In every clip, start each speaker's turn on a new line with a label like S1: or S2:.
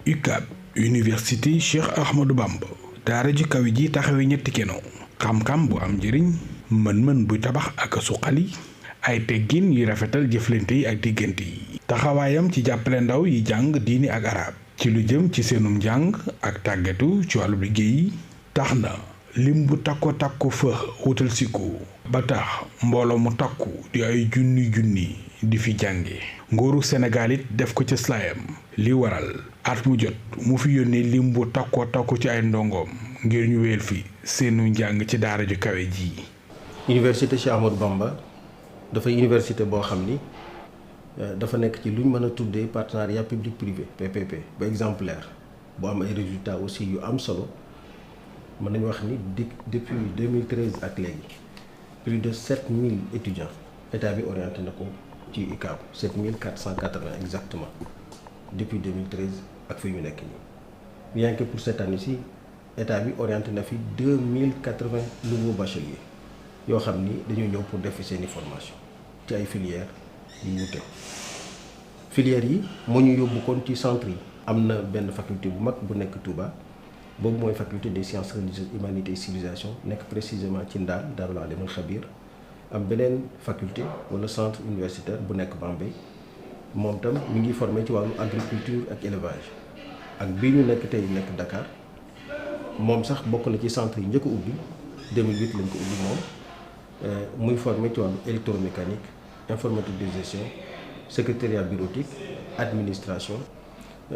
S1: UCAB Université Cheikh Ahmadou Bamba daara ji kaw ji taxawee ñetti keno xam-xam bu am njëriñ mën-mën buy tabax ak suqali ay teggin yu rafetal jëflante yi ak diggante yi taxawaayam ci jàppale ndaw yi jàng diini ak arab ci lu jëm ci seenum njàng ak tàggatu ci wàllu liggéey tax na lim bu takko fa wutal siku ba tax mbooloo mu takku di ay junni di fi jànge nguuru Sénégal it def ko ca slayam li waral at mu jot mu fi yónnee lim bu takku ci ay ndongoom ngir ñu wéel fi seenu njàng ci daara ju kawe ji.
S2: Université Cheikh Ahmadou Bamba dafa université boo xam ni dafa nekk ci luñ mën a tuddee partenariat public privé PPP bu exemplaire bu am ay résultats aussi yu am solo mën nañu wax ni depuis 2013 ak léegi plus de 7000 étudiants état bi orienté na ko ci UCAB 7480 exactement depuis 2013 ak fi ñu nekk nii bien que pour cette année-ci état bi orienté na fi 2080 nouveaux bacheliers yoo xam ni dañoo ñëw pour def seeni formation ci ay filières yu wute filières yi moo ñu yóbbu kon ci centre yi am na benn faculté bu mag bu nekk Touba boobu mooy faculté des sciences religieuses humanités et civilisation nekk précisément ci Ndaam Daarul Alimul Xabiir am beneen faculté wala centre universitaire bu nekk Bambey moom tam mi ngi formé ci wàllu agriculture ak élevage ak bii ñu nekk tey nekk Dakar moom sax bokk na ci centre yi njëkk a ubbi 2008 lañ ko ubbi moom muy formé ci wàllu électromécanique informatique de gestion secrétariat bureautique administration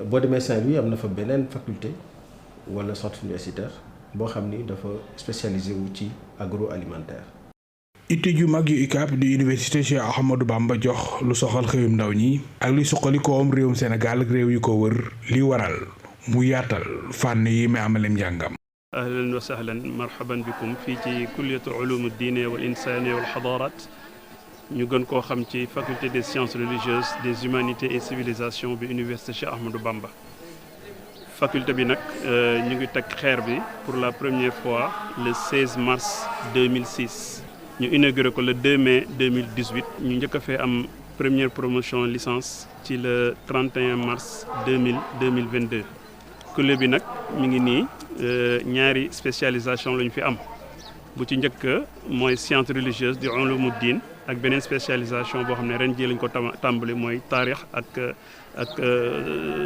S2: boo demee Saint-Louis am na fa beneen faculté wala centre universitaire boo xam ni dafa spécialisé wu ci agroalimentaire.
S1: itte ju mag yu UCAB di université Cheikh Ahmadou Bamba jox lu soxal xëyum ndaw ñi ak li suqali koom réewum Sénégal ak réew yu ko wër li waral mu yaatal fànn yi may amalem njàngam.
S3: ahlan wa sahlan marhaban bikum fii ci kulliyatu ulum ad-diine wal insaniya wal xadarat ñu gën koo xam ci faculté des sciences religieuses des humanités et civilisations bi université Cheikh Ahmadou Bamba. faculté bi nag ñu ngi teg xeer bi pour la première fois le 16 mars 2006 ñu inauguré ko le 2 mai 2018 ñu njëkk a fee am première promotion licence ci le 31 mars 2022 kuréel bi nag mi ngi nii ñaari spécialisation la ñu fi am bu ci njëkk mooy science religieuse di ulumuddin ak beneen spécialisation boo xam ne ren jii lañ ko tàmbali mooy taarix ak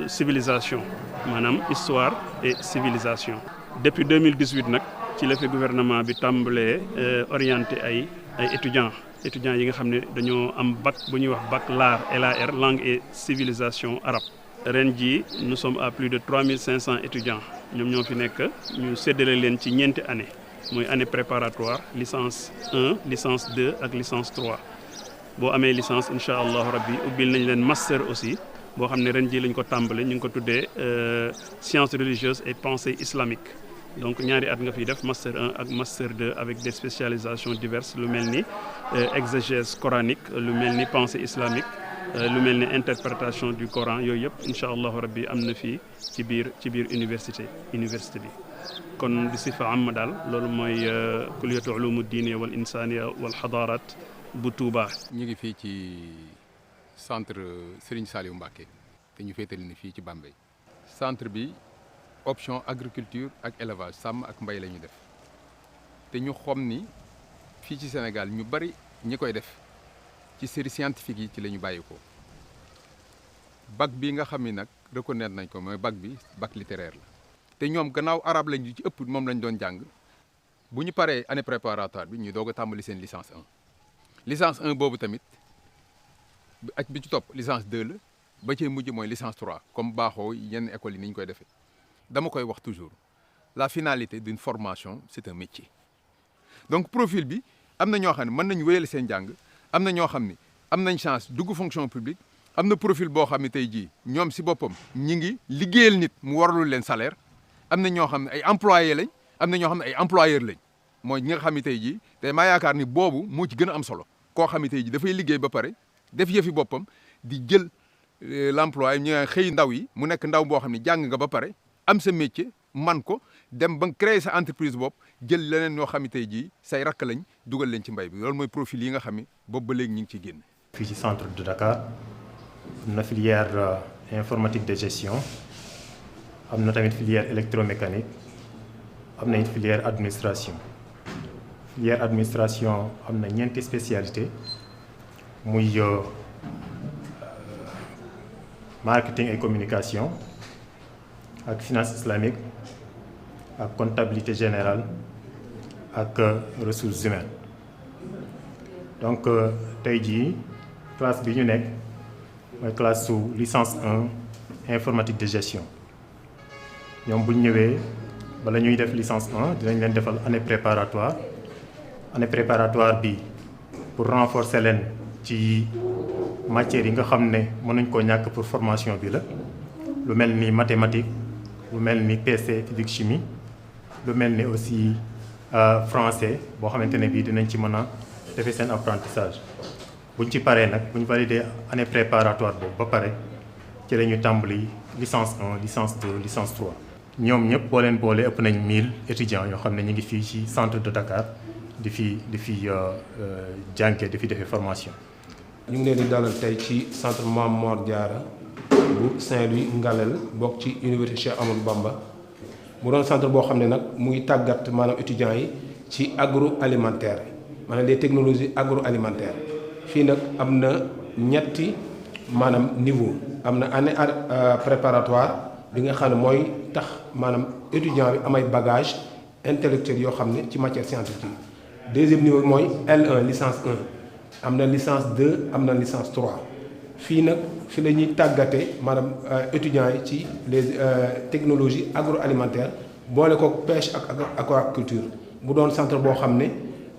S3: civilisation maanaam histoire et civilisation. depuis 2018 nag ci la fi gouvernement bi tàmbalee orienté ay étudiants yi nga xam ne dañoo am bac bu ñuy wax bac LAR langue et civilisation arabe. ren jii nous sommes à plus de 3500 étudiants ñoom ñoo fi nekk ñu séddale leen ci ñeenti année mooy année préparatoire licence 1 licence 2 ak licence 3 boo amee licence incha allahu rabbi ubbil nañ leen master aussi boo xam ne ren jii lañ ko tàmbale ñu ngi ko tuddee sciences religieuses et pensée islamique donc ñaari at nga fiy def master 1 ak master 2 avec des spécialisations diverses lu mel ni exégèse coranique lu mel ni pensée islamique lu mel ni interprétation du Coran yooyu yëpp incha allahu rabbi am na fii ci biir université bi kon di sifa am daal loolu mooy kulliyatu ulumu diine wal insaniya wal xadarat bu Touba.
S4: ñu ngi fii ci centre Serigne Saliou Mbacké te ñu féetali ni fii ci Bambey centre bi option agriculture ak élevage sàmm ak mbay la ñu def te ñu xam ni fii ci Sénégal ñu bari ñi koy def ci série scientifique yi ci la ñu bàyyi ko bac bi nga xam ni nag reconnaître nañ ko mooy bac bi bac littéraire la te ñoom gannaaw arabe lañu ci ëpp moom lañ doon jàng bu ñu paree année préparatoire bi ñu doog a tàmbali seen licence 1 licence 1 boobu tamit ak bi ci topp licence 2 la ba cee mujj mooy licence 3 comme baaxoo yenn écoles yi ni ñu koy defee dama koy wax toujours la finalité d'une formation c'est un métier donc profil bi am na ñoo xam ne mën nañu wéyal seen jàng am na ñoo xam ni am nañ chance dugg fonction publique am na profil boo xam ne tey jii ñoom si boppam ñi ngi liggéeyal nit mu waralul leen salaire am na ñoo xam ne ay employés lañ am na ñoo xam ne ay employeurs lañ mooy ñi nga xam ne tey jii te maa yaakaar ni boobu moo ci gën a am solo koo xam ne tey jii dafay liggéey ba pare def yëfi boppam di jël l'emploi ñu xëy ndaw yi mu nekk ndaw boo xam ne jàng nga ba pare am sa métier man ko dem ba créer sa entreprise bopp jël leneen ñoo xam ne tey jii say rakk lañ dugal leen ci mbay bi loolu mooy profil yi nga xam ne boobu ba léegi ñu ngi ciy génn.
S5: fii ci centre de Dakar am na filière informatique de gestion am na tamit filière électromécanique am na it filière administration. filière administration am na ñeenti spécialité muy marketing et communication ak finance islamique ak comptabilité générale ak ressources humaines. donc tey jii classe bi ñu nekk mooy classe su licence 1 informatique de gestion ñoom bu ñu ñëwee bala ñuy def licence 1 dinañ leen defal année préparatoire bi pour renforcer leen ci matières yi nga xam ne mën nañ koo ñàkk pour formation bi la lu mel ni mathématique lu mel ni PC physique chimie lu mel ni aussi français boo xamante ne bii dinañ ci mën a defee seen apprentissage buñ ci paree nag buñ valider année préparatoire boobu ba pare ci la ñu tàmbali licence 1 licence 2 licence 3 ñoom ñëpp boo leen boole ëpp nañ 1000 étudiants yoo xam ne ñu ngi fii ci centre de Dakar di fi jànge di fi defee formation.
S6: ñu ngi leen di dalal tey ci centre Mame Mor Diarra bu Saint-Louis Ngalel bokk ci université Cheikh Ahmadou Bamba mu doon centre boo xam ne nag mu ngi tàggat maanaam étudiants yi ci agroalimentaire maanaam les technologies agroalimentaires fii nag am na ñetti maanaam niveau am na année préparatoire bi nga xam ne mooy tax maanaam étudiant bi amay bagage intellectuel yoo xam ne ci matière scientifique. deuxième niveau mooy L1 licence 1 am na licence 2 am na licence 3 fii nag fi la ñuy tàggate maanaam étudiants yi ci les technologies agroalimentaires boole ko pêche ak aquaculture mu doon centre boo xam ne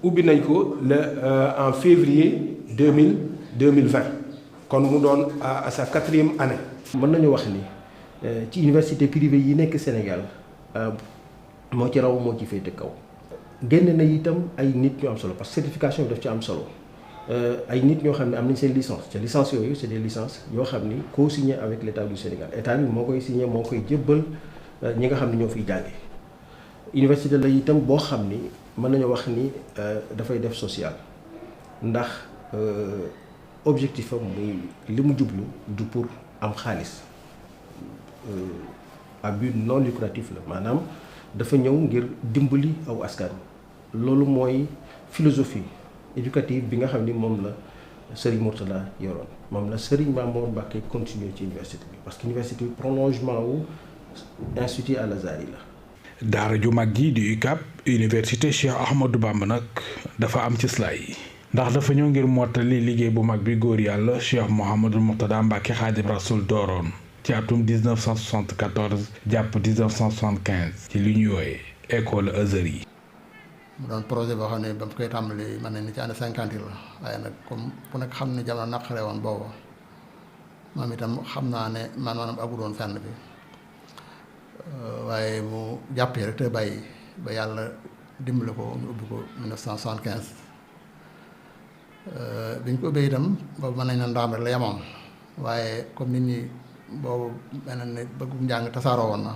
S6: ubbi nañ ko en février 2020 kon mu doon à sa 4e année.
S2: mën nañu wax ni ci université privée yi nekk Sénégal moo ci raw moo ci féete kaw. génn na itam ay nit ñu am solo parce que certification bi daf ci am solo ay nit ñoo xam ne am nañ seen licence te licence yooyu c'est des licences yoo xam ni co-signé avec l'État du Sénégal état bi moo koy signé moo koy jébbal ñi nga xam ne ñoo fiy jànge. université la itam boo xam ni mën nañu wax ni dafay def social ndax objectif am muy li mu jublu du pour am xaalis à but non lucratif la maanaam dafa ñëw ngir dimbali aw askan. loolu mooy philosophie éducative bi nga xam ni moom la Serigne Mourtada yoroon moom la Serigne Mamour Mbacké continuer ci université bi parce que université bi prolongement wu institut Al Azhar la.
S1: daara ju mag ji di UCAB université Cheikh Ahmadou Bamba nag dafa am ci slaay ndax dafa ñëw ngir mottali liggéey bu mag bi góor yàlla Cheikh Mouhamadou Mourtada Mbacké Khadim Rasoul dooroon ci atum 1974 jàpp 1975 ci li ñuy wooye école Azhar yi.
S7: mu doon projet boo xam ne ba mu koy tàmbali mën nañ ni ci année 50 la waaye nag comme ku nekk xam ne jamono naqare woon booba moom itam xam naa ne maanaam agul woon fenn bi waaye mu jàppee rek te bàyyi ba yàlla dimbali ko ñu ubbi ko 1975 bi ñu ko ubbee itam boobu mën nañ ne ndaam rek la yemoon waaye comme nit ñi boobu mel na ne bëggu njàng tasaaroo woon na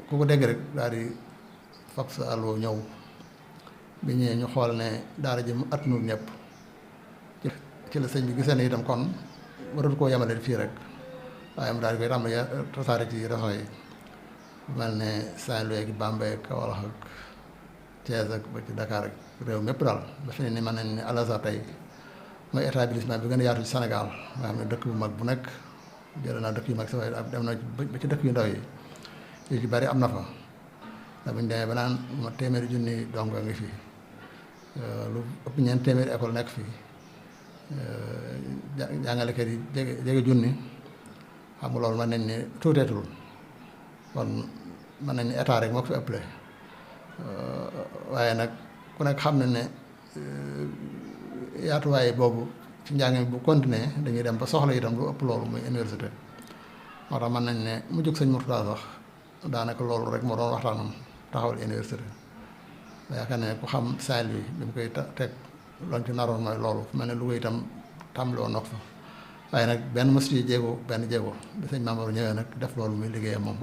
S7: ku ko dégg rek daal di fab sa allo ñëw bi ñëwee ñu xool ne daara ji mu attanul ñëpp ci la sëñ bi gisee ne itam kon waratu koo yemale fii rek waaye mu daal di koy tàmbali tasaare ci régions yi bu mel ne Saint-Louis ak Bambey ak Kaolack ak Thiès ak ba ci Dakar ak réew mépp daal ba fi ne ni mën nañ ne Al Azhar tey mooy établissement bi gën a yaatu ci Sénégal nga xam ne dëkk bu mag bu nekk jël naa dëkk yu mag si waaye dem na ba ci dëkk yu ndaw yi yu ci bari am na fa ndax bu ñu demee ba naan ma téeméeri junni dong ngi fi lu ëpp ñeent téeméeri école nekk fii jàngalekat yi jege junni xam nga loolu mën nañ ne tuuteetul kon mën nañ ne état rek moo ko fi ëppale waaye nag ku nekk xam na ne yaatuwaay boobu ci njàng mi bu continuer dañuy dem ba soxla itam lu ëpp loolu muy université moo tax mën nañ ne mu jóg sëñ Mourtada sax daanaka loolu rek moo doon waxtaanam taxawal université yaakaar ne ku xam Saint-Louis bi mu koy teg loolu ci naroon mooy loolu fu mel ne Louga itam tàmbali woon na ko fa waaye nag benn mos ci benn jéego bi sëñ Mamadou ñëwee nag def loolu muy liggéeyam moom.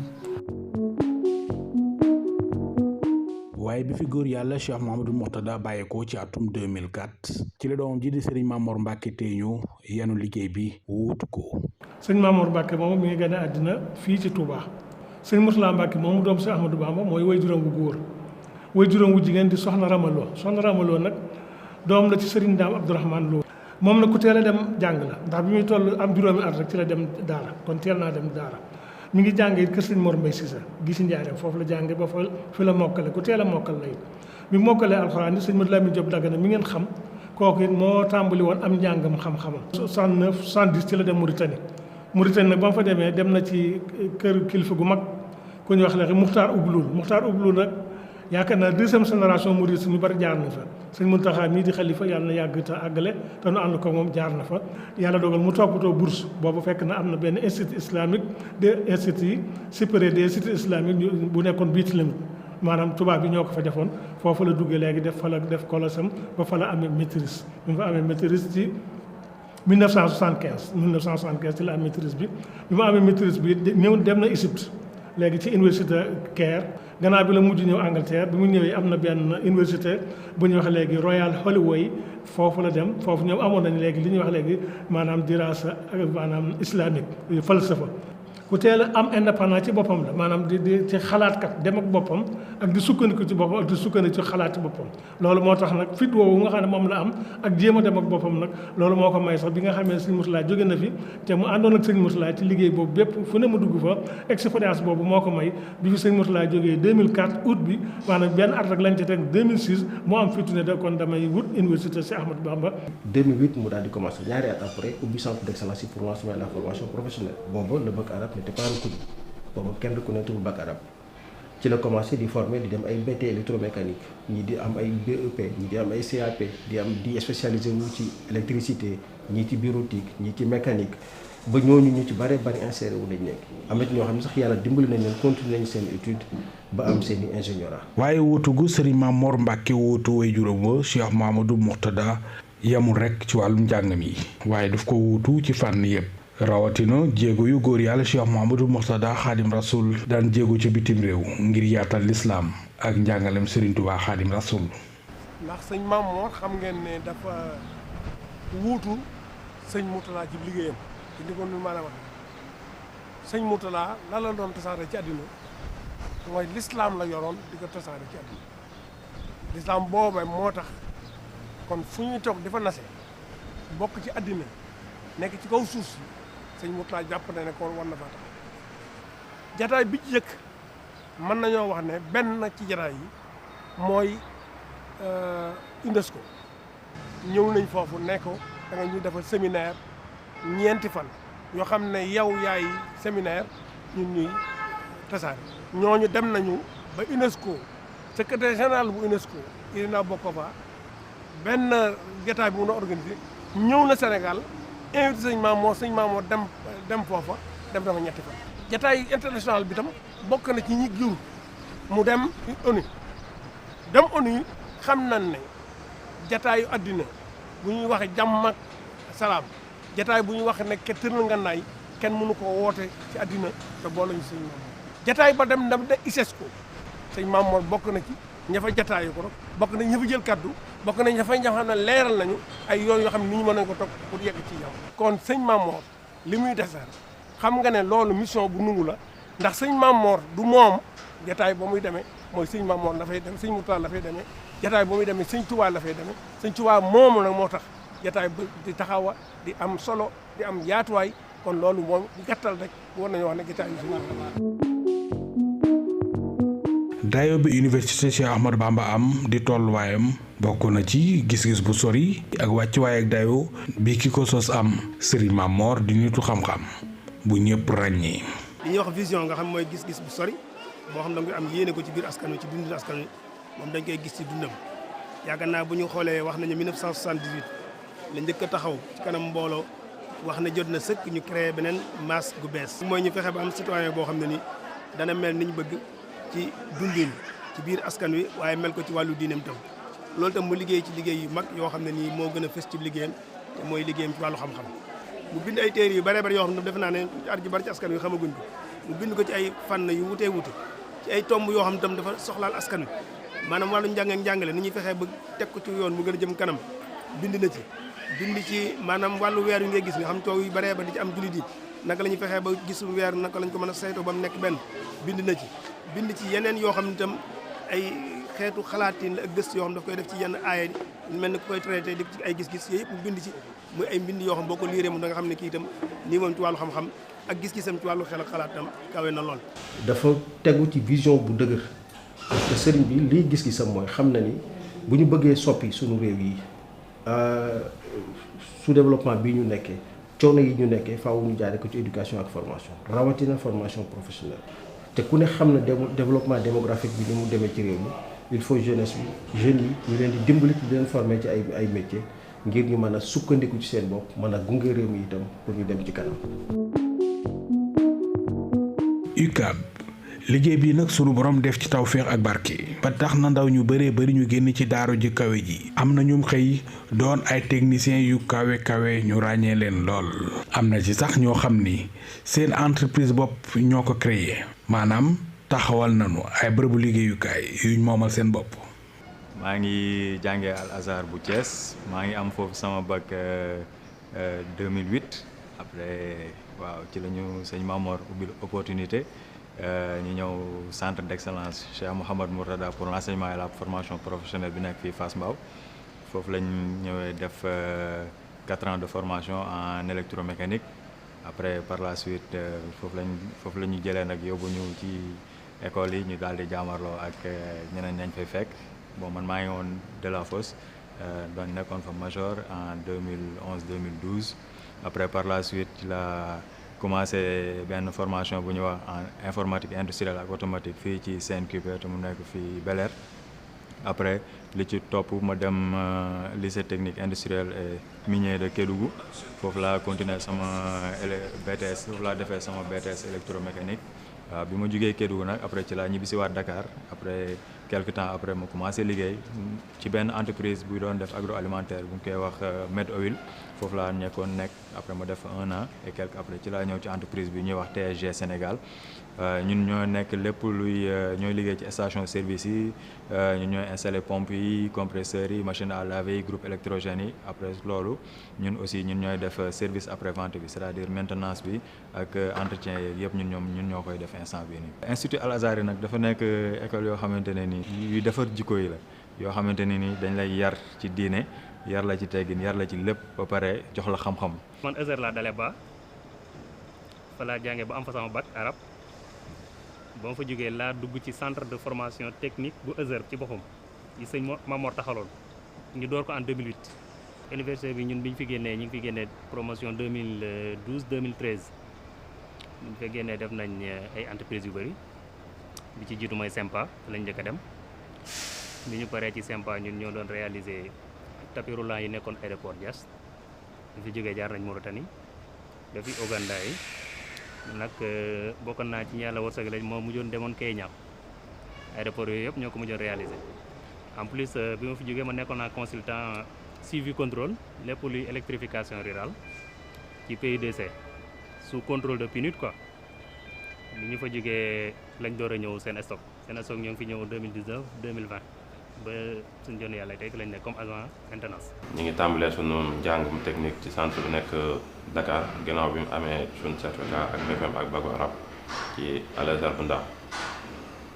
S1: waaye bi fi góor yàlla Cheikh Mouhamadou Mourtada bàyyeekoo ci atum 2004 ci la doomam ji di sëriñ Mamor Mbacke teeñu yanu liggéey bi wuutu ko.
S8: sëñ Mamor Mbacke moom mi ngi gën a àddina fii ci Touba sëñ Mourtada Mbacke moomu doom si Ahmadou Bamba mooy way juróom wu góor way juróom wu jigéen di soxna Ramaloo nag doom la ci sëriñ Daam Abdourahmane Lo moom nag ku teel a dem jàng la ndax bi muy toll am juróomi at rek ci la dem daara kon teel naa dem daara mi ngi jàngee kër sëñ Mor Mbay Sisa gi si Njaareem foofu la jànge ba fa fi la mokkale ku teel a mokkal la it bi mokkalee alxuraan ni sëñ Madu Lamin Jóob Dagana mi ngeen xam kooku it moo tàmbali woon am njàngam xam-xamam 69 70 ci la dem Mauritanie nag ba mu fa demee dem na ci kër kilifa gu mag ku ñuy wax léegi Muxtaar Ubluul nag yaakaar naa deuxième génération murid ñu bari jaar nañ fa sëñ Muntaxa mii di xalifa yàlla na yàgg te àggale te nu ànd ko moom jaar na fa yàlla dogal mu toppatoo bourse boobu fekk na am na benn institut islamique des instituts supérieurs des instituts islamiques bu nekkoon bii Tilim maanaam tubaab bi ñoo ko fa defoon foofu la duggee léegi def kolosam ba fa la amee maîtrise bi mu fa amee maîtrise ci 1975 ci la am maîtrise bi mu amee maîtrise bi ñëw dem na Égypte léegi ci université Caire gannaaw bi la mujj ñëw Angleterre bi mu ñëwee am na benn université bu ñuy wax léegi Royal Holloway foofu la dem foofu ñoom amoon nañ léegi li ñuy wax léegi maanaam dirasa maanaam islamique falsafa ku teel a am indépendant ci boppam la maanaam di ci xalaatkat dem ak boppam ak di sukkandiku ci boppam ak di sukkandiku ci xalaat ci boppam loolu moo tax nag fit woowu nga xam ne moom la am ak jéem a dem ak boppam nag loolu moo ko may sax bi nga xamee sëñ Mourtada jóge na fi te mu àndoon ak sëñ Mourtada ci liggéey boobu bépp fu ne mu dugg fa expérience boobu moo ko may bi fi sëñ Mourtada jógee 2004 août bi maanaam benn at rek lañ ca teg 2006 moo am fitu ne de kon damay wut université Cheikh Ahmadou Bamba
S2: 2008 mu daal di commencé ñaari at après ubbi centre d'excellence pour l'enseignement et la formation professionnelle boobu le bac arabe n'était pas reconnu boobu kenn reconnaître le bac arabe ci la commencé di former di dem ay BT électromécanique ñii di am ay BEP ñii di am ay CAP di spécialisé wu ci électricité ñii ci bureautique ñii ci mécanique ba ñooñu ñu ci bari inséré wu lañ nekk am na ci ñoo xam ne sax yàlla dimbali nañ leen continuer nañ seen étude ba am seen i ingénierat.
S1: waaye wuutu gu sëriñ Mamor Mbacke wuutu way juróom wa Cheikh Mouhamadou Mourtada yamul rek ci wàllum njàng mi waaye daf ko wuutu ci fànn yëpp. rawatina jéego yu góor yàlla Cheikh Mouhamadou Mourtada Xaadim Rasoul daan jéego ci bitim réew ngir yaatal lislaam ak njàngalem Serigne Touba Xaadim Rasoul.
S9: ndax sëñ Mamor xam ngeen ne dafa wuutu sëñ Mourtada ci liggéeyam ci ni ko nu maanaam wax sëñ Mourtada la doon tasaare ci àddina mooy lislaam la yoroon di ko tasaare ci àddina lislaam booba moo tax kon fu ñuy toog di fa nase bokk ci àddina nekk ci kaw suuf si sëñ Mourtada jàpp na ne kon war na faa tax jataay bi ci jëkk mën nañoo wax ne benn ci jataay yi mooy UNESCO ñëw nañ foofu ne ko da nga ñu defal séminaire ñeenti fan yoo xam ne yow yaay séminaire ñun ñuy tasaare ñooñu dem nañu ba UNESCO secrétaire général bu UNESCO Irina Bokova benn jataay bi mun a organisé ñëw na Sénégal invité sëñ Mamour dem foofa dem dafa ñetti fan jataay international bi tam bokk na ci ñi jur mu dem ONU xam nañ ne jataayu àddina bu ñuy wax jàmm ak salaam jataay bu ñuy wax ne ke tëral nga naay kenn mënu ko woote ci àddina te boole ñu sëñ Mamour jataay ba dem de ISESCO sëñ Mamour bokk na ci ña fa jataayu ko rek bokk na ña fa jël kaddu bokk nañ dafay ña xam ne leeral nañu ay yoon yoo xam ne ni ñu mën nañ ko topp pour yegg ci yow. kon sëñ Mamor li muy desar xam nga ne loolu mission bu nungu la ndax sëñ Mamor du moom jataay ba muy demee mooy sëñ Mamor dafay dem sëñ Mourtada la fay demee jataay ba muy demee sëñ Touba la fay demee sëñ Touba moomu nag moo tax jataay ba di taxawa di am solo di am yaatuwaay kon loolu moom gàttal rek war nañoo wax ne jataay yu sëñ
S1: dayo bi université Cheikh Ahmadou Bamba am di tolluwaayam bokk na ci gis-gis bu sori ak wàccuwaay ak dayo bi ki ko sos am Serigne Mamor di nitu xam-xam bu ñëpp ràññee.
S10: li ñuy wax vision nga xam mooy gis-gis bu sori boo xam ne da nga am yéene ko ci biir askan wi ci dundu askan wi moom dañ koy gis ci dundam yaakaar naa bu ñu xoolee wax nañu 1978 la njëkk a taxaw ci kanam mbooloo wax ne jot na sëkk ñu créé beneen masse gu bees. mooy ñu fexe ba am citoyen boo xam ne ni dana mel ni ñu bëgg. ci dundin ci biir askan wi waaye mel ko ci wàllu diineem tam loolu tam mu liggéey ci liggéey yu mag yoo xam ne nii moo gën a fës ci liggéeyam te mooy liggéeyam ci wàllu xam-xam mu bind ay téere yu bare bare yoo xam ne defe naa ne at ji bari ci askan wi xamaguñ ko mu bind ko ci ay fànn yu wutee wute ci ay tomb yoo xam ne tam dafa soxlaal askan wi maanaam wàllu njàng ak njàngale ni ñuy fexee ba teg ko ci yoon mu gën a jëm kanam bind na ci bind ci maanaam wàllu weer yu ngay gis nga xam coow yu baree ba di ci am jullit yi naka la ñuy fexee ba gis weer naka lañ ko mën a saytoo ba mu nekk benn bind na ci bind ci yeneen yoo xam ne itam ay xeetu xalaatin la ak gëstu yoo xam daf koy def ci yenn aaya mel ni ku koy traité di ci ay gis-gis yooyu yëpp mu bind ci muy ay mbind yoo xam boo ko liiree mu da nga xam ne kii itam nii moom ci wàllu xam-xam ak gis-gisam ci wàllu xel ak xalaatam kawe na lool.
S2: dafa tegu ci vision bu dëgër te sëriñ bi lii gis-gisam mooy xam na ni bu ñu bëggee soppi suñu réew yi sous développement bii ñu nekkee coono yi ñu nekkee faaw ñu jaare ko ci éducation ak formation rawatina formation professionnelle te ku ne xam na développement démographique bi ni mu demee ci réew mi il faut jeunesse bi jeunes yi ñu leen di dimbali di leen former ci ay métiers ngir ñu mën a sukkandiku ci seen bopp mën a gunge réew mi itam pour ñu dem ci kanam.
S1: UCAB liggéey bi nag sunu borom def ci tawféex ak barke ba tax na ndaw ñu bëree bëri ñu génn ci daara ji kawe ji am na ñum xëy doon ay techniciens yu kawe ñu ràññee leen lool. am na ci sax ñoo xam ni seen entreprise bopp ñoo ko créé maanaam taxawal nañu ay bërëbu liggéeyukaay yuñ moomal seen bopp.
S11: maa ngi jàngee Al Azhar bu Thiès maa ngi am foofu sama bac 2008 après waaw ci la ñu sëñ Mamor ubbil opportunité. ñu ñëw centre d'excellence Cheikh Mouhamad Mourtada pour l'enseignement et la formation professionnelle bi nekk fii Fass Mbao foofu lañ ñëwee def 4 ans de formation en électromécanique après par la suite foofu la ñu jëlee nag yóbbu ñu ci école yi ñu daal di jaamarloo ak ñeneen ñañ fay fekk bon man maa ngi woon Delafosse doon nekkoon fa major en 2011-2012 après par la suite ci la commencé benn formation bu ñuy wax en informatique industrielle ak automatique fii ci CNQP te mu nekk fii Bel Air après li ci topp ma dem lycée technique industriel et minier de Kédougou foofu laa continuer sama BTS foofu laa defee sama BTS électromécanique waaw bi ma jugee Kédougou nag après ci laa ñibbisi waat Dakar après quelque temps après ma commencé liggéey ci benn entreprise bu doon def agroalimentaire bu ñu koy wax Med Oil foofu laa nekkoon nekk après ma def 1 an et quelque après ci laa ñëw ci entreprise bi ñuy wax TSG Sénégal ñun ñoo nekk lépp luy ñooy liggéey ci station service yi ñun ñooy installé pompes yi compresseurs yi machine à laver yi groupe électrogène yi après loolu ñun aussi ñun ñooy def service après vente bi c'est-à-dire maintenance bi ak entretien yeeg yëpp ñun ñoo koy def instant bii nii. Institut Al Azhar nag dafa nekk école yoo xamante ne nii yu defar jikko yi la yoo xamante ne nii dañ lay yar ci diine yar la ci teggin yar la ci lépp ba pare jox la xam-xam.
S12: man Azhar laa dalee ba fa laa jàngee ba am fa sama bac arab ba ma fa jógee laa dugg ci centre de formation technique bu Azhar ci boppam yi sëñ Mamor taxaloon ñu door ko en 2008. université bi ñun bi ñu fi génnee ñu ngi fi génnee promotion 2012 2013 ñu fi génnee def nañ ay entreprises yu bëri bi ci jiitu mooy Sempa lañ njëkk a dem bi ñu paree ci Sempa ñun ñoo doon réaliser tapis roulant yi nekkoon aéroport Diass ñu fi jógee jaar nañ Mauritanie ba fi Ouganda yi nag bokkoon naa ci yàlla wërsëg lañ moo mujjoon demoon Kenya aéroport yooyu yëpp ñoo ko mujjoon réaliser en plus bi ma fi jógee ma nekkoon naa consultant suivi contrôle lépp luy électrification rurale ci PUDC sous contrôle de PNUD quoi bi ñu fa jógee lañ door a ñëw seen stock ñoo ngi fi ñëw 2019 2020 ba suñu jon yàlla tey lañ nekk comme agent maintenance.
S13: ñu ngi tàmbalee sunu njàngum technique ci centre bi nekk Dakar ginnaaw bi mu amee suñu certificat ak BFEM ak bac arab ci Al Azhar bu Ndaam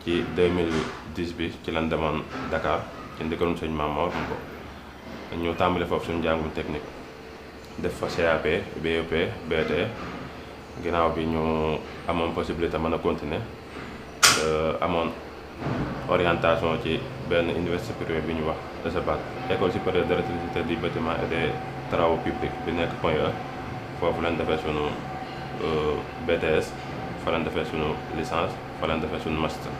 S13: ci 2010 bi ci lañ demoon Dakar ci ndigalum sëñ Mamor mu ko ñu tàmbale foofu suñu njàngum technique def fa CAP BEP BT ginnaaw bi ñu amoon possibilité mën a continuer amoon orientation ci benn université privée bi ñu wax ESEBAC école supérieure d'électricité du bâtiment et des travaux publics bi nekk Point E foofu lañ defee sunu BTS fa lañ defee sunu licence fa lañ defee sunu master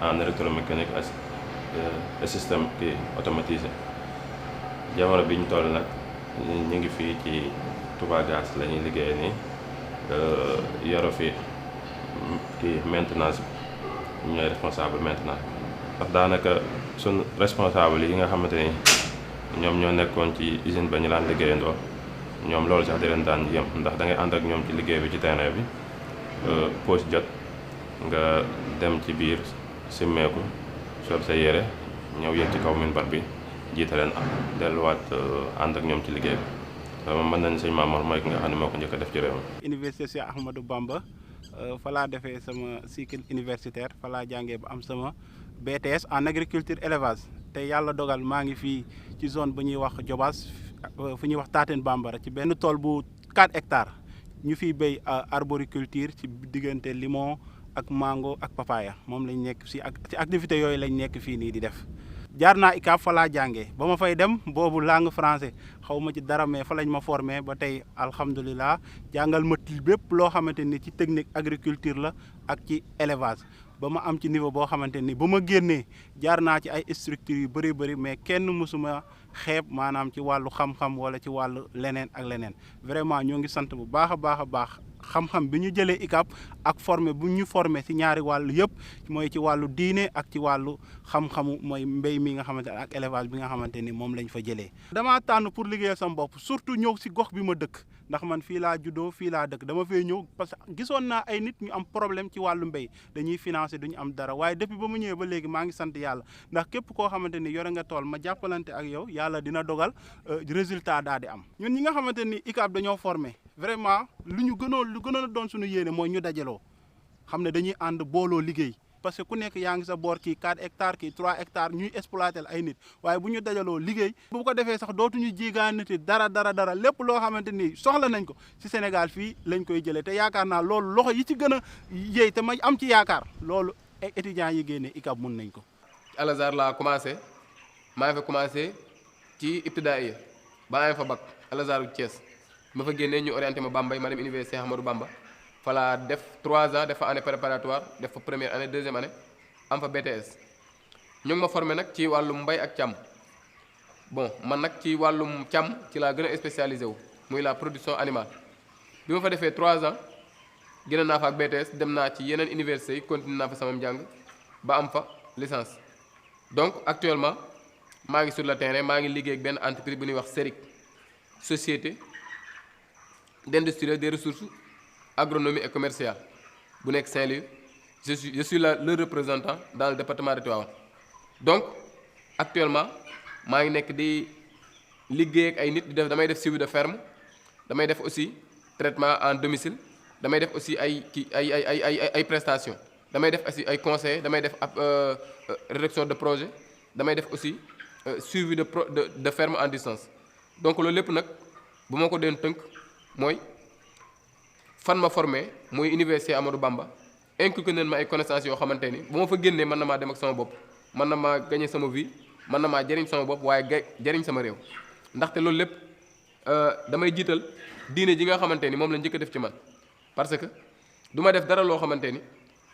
S13: en électromécanique ak système kii automatisé jamono bi ñu toll nag ñu ngi fii ci Touba Gaz la ñuy liggéeyee nii yoro fi kii maintenance bi ñooy responsable maintenance ndax daanaka suñ responsable yi nga xamante ni ñoom ñoo nekkoon ci usine ba ñu laan liggéeyandoo ñoom loolu sax di leen daan yem ndax da ngay ànd ak ñoom ci liggéey bi ci terrain bi pause jot nga dem ci biir simmeeku sol sa yére ñëw yéeg ci kaw minbar bi jiite leen delluwaat ànd ak ñoom ci liggéey bi mën nañ sëñ Mamor mooy ki nga xam ne moo ko njëkk a def ci réew mi.
S14: Université Cheikh Ahmadou Bamba fa laa defee sama cycle universitaire fa laa jàngee ba am sama BTS en agriculture élevage te yàlla dogal maa ngi fii ci zone bu ñuy wax Diobass fu ñuy wax Taten Bambara ci benn tool bu 4 hectares ñu fiy béy arboriculture ci diggante limon ak mango ak papaya moom lañ nekk ci activité yooyu lañ nekk fii nii di def. jaar naa ICAP fa laa jàngee ba ma fay dem boobu langue français xaw ma ci dara mais fa lañ ma formé ba tey alhamdulilah jàngal ma bépp loo xamante ni ci technique agriculture la ak ci élevage ba ma am ci niveau boo xamante ni ba ma génnee jaar naa ci ay structures yu bëri bëri mais kenn mësuma xeeb maanaam ci wàllu xam-xam wala ci wàllu leneen ak leneen vraiment ñoo ngi sant bu baax a baax a baax xam-xam bi ñu jëlee ICAP ak formé bu ñu formé ci ñaari wàllu yëpp mooy ci wàllu diine ak ci wàllu xam-xamu mooy mbéy mi nga xamante ne ak élevage bi nga xamante ni moom lañ fa jëlee. damaa tànn pour liggéeyal sama bopp surtout ñëw ci gox bi ma dëkk ndax man fii laa juddoo fii laa dëkk dama fay ñëw parce que gisoon naa ay nit ñu am problème ci wàllu mbéy dañuy financer duñu am dara waaye depuis ba mu ñëwee ba léegi maa ngi sant yàlla ndax képp koo xamante ni yore nga tool ma jàppalante ak yow yàlla dina dogal résultat daal di am ñun ñi nga xamante ni ICAP dañoo formé vraiment lu gënoon a doon suñu yéene mooy ñu dajaloo xam ne dañuy ànd booloo liggéey parce que ku nekk yaa ngi sa boor kii 4 hectares kii 3 hectares ñuy exploiter ay nit waaye bu ñu dajaloo liggéey bu ko defee sax dootuñu jigaanati dara lépp loo xamante ni soxla nañ ko ci Sénégal fii lañ koy jëlee te yaakaar naa loolu loxo yi ci gën a yéey te ma am ci yaakaar loolu étudiants yi génnee ICAP mun nañ ko.
S15: Al Azhar laa commencé maa ngi fa commencé ci ibtidaaiya ba maa ngi fa bac Al Azhar Thiès ma fa génnee ñu orienté ma Bambey ma dem université Ahmadou Bamba. Voilà, def 3 ans def fa année préparatoire def fa première année deuxième année am fa BTS ñu ngi ma formé nag ci wàllum mbay ak càmm bon man nag ci wàllum càmm ci laa gën a spécialisé wu muy la production animale bi ma fa defee 3 ans génn naa fa ak BTS dem naa ci yeneen université yi continué naa fa sama njàng ba am fa licence donc actuellement maa ngi sur le terrain maa ngi liggéey ak benn entreprise bu ñuy wax SERIC société d'industrie des ressources agronomie et commerciale bu nekk Saint-Louis je suis le représentant dans le département de Tivaouane donc actuellement maa ngi nekk di liggéey ak ay nit di def damay def suivi de ferme damay def aussi traitement en domicile damay def aussi ay prestations damay def aussi ay conseils damay def rédaction de projet damay def aussi suivi de ferme en distance donc loolu lépp nag bu ma ko doon tënk mooy fan ma formé mooy université Amadou Bamba inculqué nañ ma ay connaissances yoo xamante ni bu ma fa génnee mën na maa dem ak sama bopp mën na maa gagné sama vie mën na maa jëriñ sama bopp waaye jëriñ sama réew ndaxte loolu lépp damay jiital diine ji nga xamante ni moom la njëkk a def ci man parce que du ma def dara loo xamante ni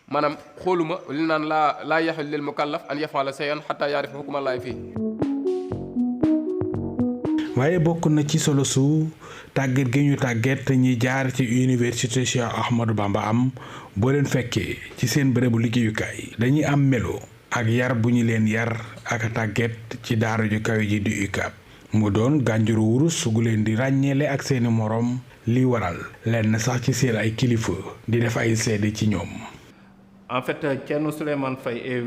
S15: maanaam xooluma li naan laa yaxil lil mukallaf an yafala shay'an hatta yaarifa hukmallahi fii.
S1: waaye bokk na ci solo su tàggat gi ñu tàggat ñi jaar ci université Cheikh Ahmadou Bamba am boo leen fekkee ci seen bërëbu liggéeyukaay dañuy am melo ak yar bu ñu leen yar ak tàggat ci daara ju kawe ji di UCAB mu doon gànjuru wurus gu leen di ràññeele ak seeni moroom li waral lenn sax ci seen ay kilifa di def ay seede ci ñoom.
S5: En fait Thierno Souleymane Faye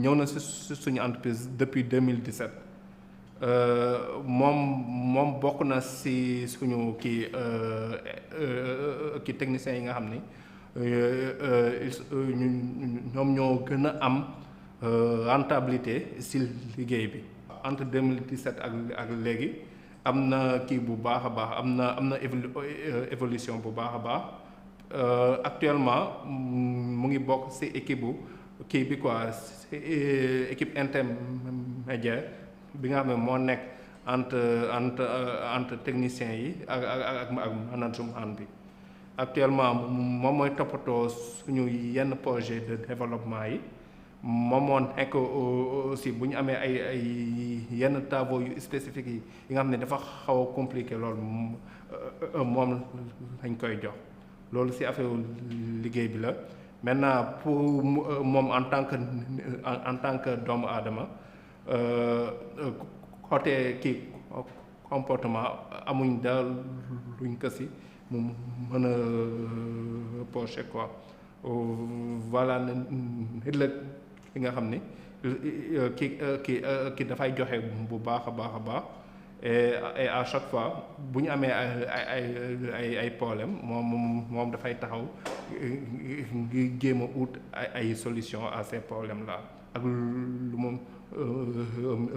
S5: ñëw na si suñu entreprise depuis 2017. moom bokk na si suñu kii techniciens yi nga xam ni ñoom ñoo gën a am rentabilité si liggéey bi. entre 2017 ak léegi am na kii bu baax a baax am na évolution bu baax a baax actuellement mu ngi bokk si équipe bu kii bi quoi équipe intermédiaire bi nga xam ne moo nekk entre techniciens yi ak management bi actuellement moom mooy toppatoo suñu yenn projet de développement yi moom moo nekk aussi bu ñu amee ay yenn travaux yu spécifiques yi nga xam ne dafa xaw a compliqué loolu moom lañ koy jox loolu ci affaire liggéey bi la maintenant pour moom en tant que doomu aadama côté kii comportement amuñ daal luñ ko si mu mën a reprocher quoi voilà nit la ki nga xam ni
S6: ki dafay joxe bu baax a baax et à chaque fois bu ñu amee ay problème moom dafay taxaw ngi jéem a ut ay solution à ces problèmes là ak lu moom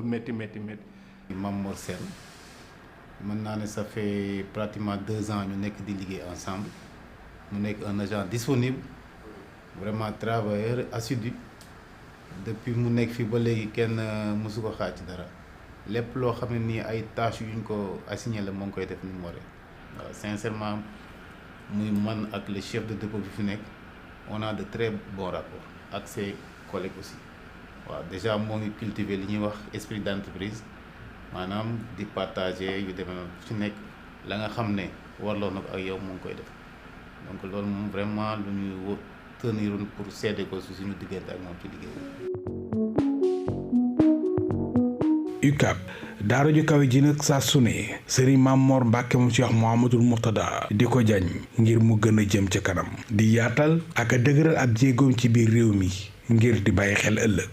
S6: métti.
S16: Mame Mor Sène mën naa ne ça fait pratiquement 2 ans ñu nekk di liggéey ensemble mu nekk un agent disponible vraiment travailleur assidu depuis mu nekk fii ba léegi kenn mësu ko xaar ci dara lépp loo xam ne nii ay tâches yuñ ko assigné la moo ngi koy def ni mu waree waaw sincèrement muy man ak le chef de dépôt bi fi nekk on a de très bons rapports ak ses collègues aussi waaw déjà moo ngi cultiver li ñuy wax esprit d'entreprise maanaam di partager yu demee noonu fi nekk la nga xam ne warloo na ko ak yow moo ngi koy def donc loolu moom vraiment lu ñuy tenir pour seede ko si suñu diggante ak moom ci liggéey
S1: UCAB daara ju kawe ji nag saa su ne Serigne Mame Mor Mbacke moom Cheikh Mouhamadoul Mourtada di ko jañ ngir mu gën a jëm ca kanam di yaatal ak a dëgëral ab jéegoom ci biir réew mi ngir di bàyyi xel ëllëg.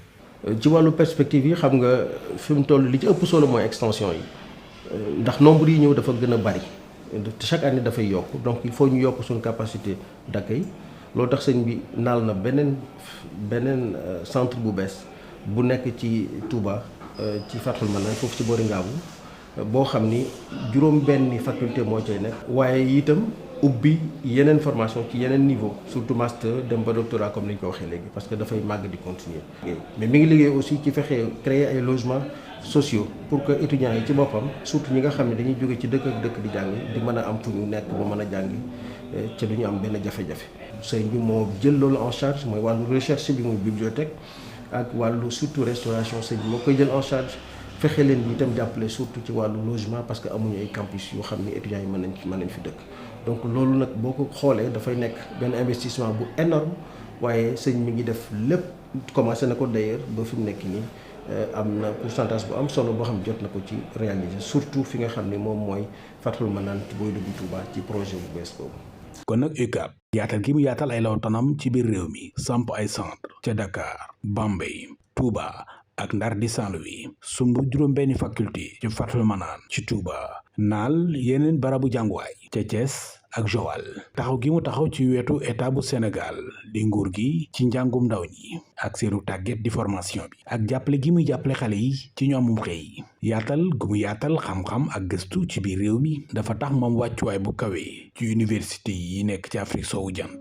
S2: ci wàllu perspective yi xam nga fi mu toll li ci ëpp solo mooy extension yi ndax nombre yi ñëw dafa gën a bari chaque année dafay yokk donc il faut ñu yokk suñu capacité d'accueil loolu tax sëñ bi naal na beneen centre bu bees bu nekk ci Touba ci Fathul Manaan foofu ci boori Ngaabu boo xam ni juróom-benni faculté moo cay nekk. waaye itam ubbi yeneen formation ci yeneen niveau surtout master dem ba doctorat comme ni ñu ko waxee léegi parce que dafay màgg di continuer. mais mi ngi liggéey aussi ci fexe créer ay logements sociaux pour que étudiants yi ci boppam surtout ñi nga xam ne dañuy jóge ci dëkk ak dëkk di jàng di mën a am fu ñu nekk ba mën a jàngi ca du ñu am benn jafe-jafe. sëñ bi moo jël loolu en charge mooy wàllu recherche bi muy bibliothèque ak wàllu surtout restauration sëñ bi moo koy jël en charge fexe leen bi itam jàppale surtout ci wàllu logement parce que amuñu ay campus yoo xam ni étudiants yi mën nañ fi dëkk. donc loolu nag boo ko xoolee dafay nekk benn investissement bu énorme waaye sëñ mi ngi def lépp commencé na ko d'ailleurs ba fi mu nekk nii am na pourcentage bu am solo boo xam jot na ko ci réaliser surtout fi nga xam ni moom mooy Fathul Manaan ci booy dugg Touba ci projet bu bees boobu.
S1: kon nag UCAB yaatal gi mu yaatal ay lawtanam ci biir réew mi samp ay centre ca Dakar Bambey Touba ak Ndar di Saint-Louis sumb juróom-benni faculté ci Fathul Manaan ci Touba naal yeneen barabu jànguwaay ca Thiès ak Joal taxaw gi mu taxaw ci wetu état bu Sénégal di nguur gi ci njàngum ndaw ñi ak seenu tàgget di formation bi ak jàppale gi muy jàppale xale yi ci ñu amum xëy yaatal gu mu yaatal xam-xam ak gëstu ci biir réew mi dafa tax moom wàccuwaay bu kawe ci université yi nekk ci Afrique soowu jant